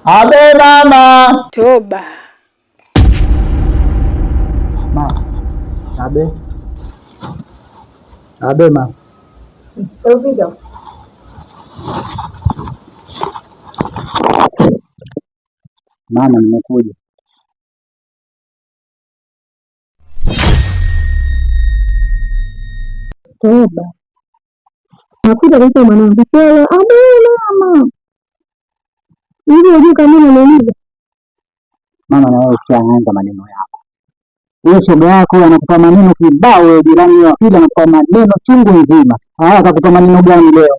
Abe mama. Toba. Ma. Abe. Abe ma. Tobiga. Mama, nimekuja. Toba. Nakuja kabisa mwanangu. Sema abe mama. Hivi unajua kama mimi nauliza? Mama, na wewe ushaanza maneno yako. Huyo shoga yako anakupa maneno kibao, wewe jirani wa pili anakupa maneno chungu nzima. Haya, akakupa maneno gani leo?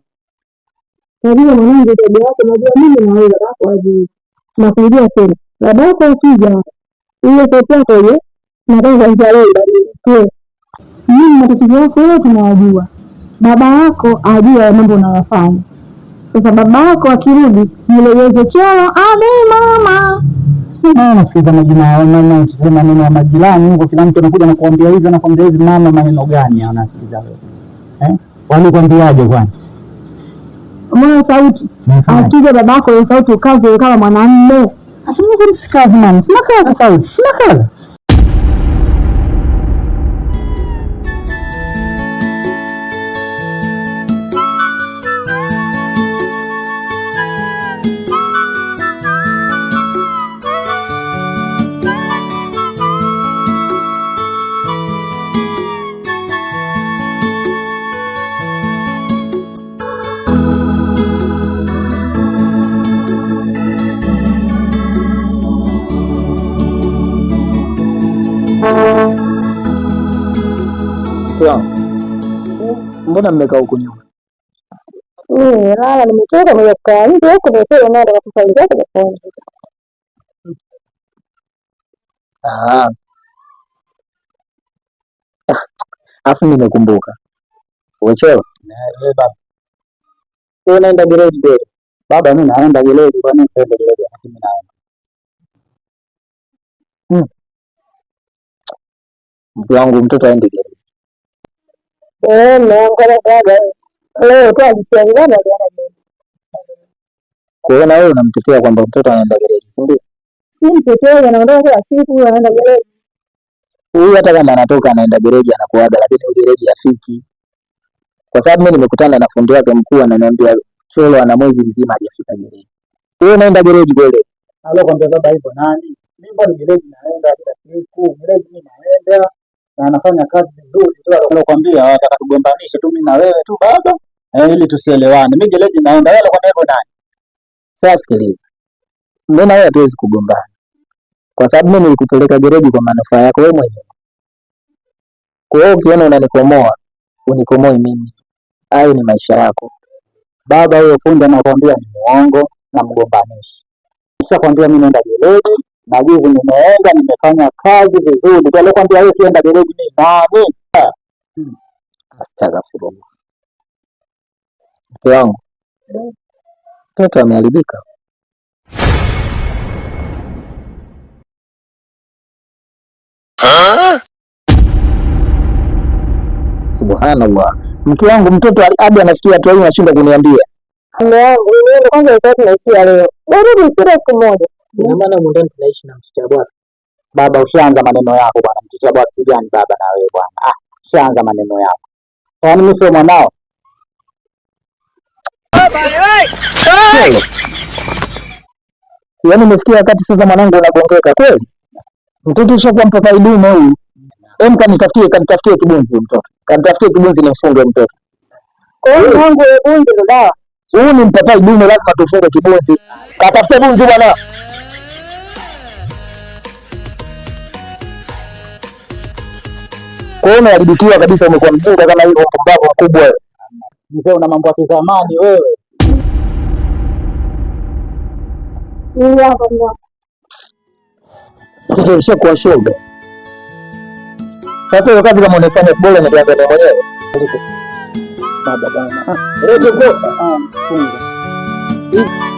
Najua mwanangu tabia yako, najua mimi na wewe babako hajui. Nakurudia tena. Babako akija ile sauti yako ile nataka kuanzia leo ibadilike. Mimi matatizo yako yote nayajua. Baba yako ajua ya mambo unayofanya. Sasa baba yako akirudi nilegeze choo, abe mama. Mama, sikiza majina mama, usikie maneno ya majirani huko, kila mtu anakuja anakuambia hivi anakuambia hivi. Mama, maneno gani unasikiza wewe? Eh? Walikwambiaje kwani? Umeona sauti? Akija baba yako ile sauti ukaze kama mwanamume. Asa Mungu msikazi mama, sina kazi sauti, sina kazi. Mbona mmekaa huku nyuma? Mimi lala nimechoka moja kukaa nje huko nimechoka na ndio kufanya kazi kwa. Ah. Afu nimekumbuka. Umechoka? Baba. Wewe unaenda gereji kweli? Baba, mimi naenda gereji, kwa nini naenda gereji? Lakini naenda. Mke wangu mtoto aende gereji. Eh, mume wangu baba. Leo tu alisikia vibaya jana. Kwa hiyo na wewe unamtetea kwamba mtoto anaenda gereji, si ndio? Si mtetee, anaondoka kila siku anaenda gereji. Huyu hata kama anatoka anaenda gereji anakuaga, lakini gereji hafiki. Kwa sababu mimi nimekutana na fundi wake mkuu ananiambia Cholo ana mwezi mzima hajafika gereji. Wewe unaenda gereji kweli? Alikwambia baba hivyo nani? Mimi mbona gereji naenda kila siku, gereji mimi naenda na anafanya kazi vizuri tu. Alikwambia wanataka tugombanishe tu mimi na wewe tu baba, ili tusielewane. Mimi gereji naenda, wewe alikwambia hivyo nani? Sasa sikiliza. Mimi na wewe hatuwezi kugombana. Kwa sababu mimi nilikupeleka gereji kwa manufaa yako wewe mwenyewe. Kwa hiyo ukiona unanikomoa, unikomoi mimi. Hayo ni maisha yako. Baba, huyo fundi anakuambia ni muongo na mgombanishi. Nishakwambia mimi naenda gereji na juzi nimeenda nimefanya kazi vizuri. Kwa alikwambia wewe ukienda gereji ni nani? Astaghfirullah. Mke wangu, mtoto ameharibika. Subhanallah. Mke wangu mtoto hadi anafikia hatua hii anashindwa kuniambia. Mume wangu, mimi kwanza sauti naisikia leo. Bado ni sira siku moja. Ina maana humu ndani tunaishi na mchicha bwana. Baba, ushaanza maneno yako bwana. Mchicha bwana si gani baba na wewe bwana. Ah, ushaanza maneno yako. Kwani mimi sio mwanao? Yaani umefikia wakati sasa mwanangu unagongeka kweli? Mtoto ushakuwa mpapai dume huyu. Em, kanitafutie kibunzi mtoto. Kanitafutie kibunzi nimfunge mtoto. Kwa hiyo mwanangu bunzi ndo dawa. Huyu ni mpapai dume, lazima tufunge kibunzi. Katafute bunzi bwana. Kwa hiyo umeharibikiwa kabisa, umekuwa mjinga kama hivyo, mpumbavu mkubwa wewe. Mzee, una mambo ya kizamani wewe. Mimi hapa mwanangu. Sasa ushakuwa shoga. Sasa hiyo kazi kama unaifanya bora ni kuanza na mwenyewe. Baba bwana. Lete kwa. Ah, funga.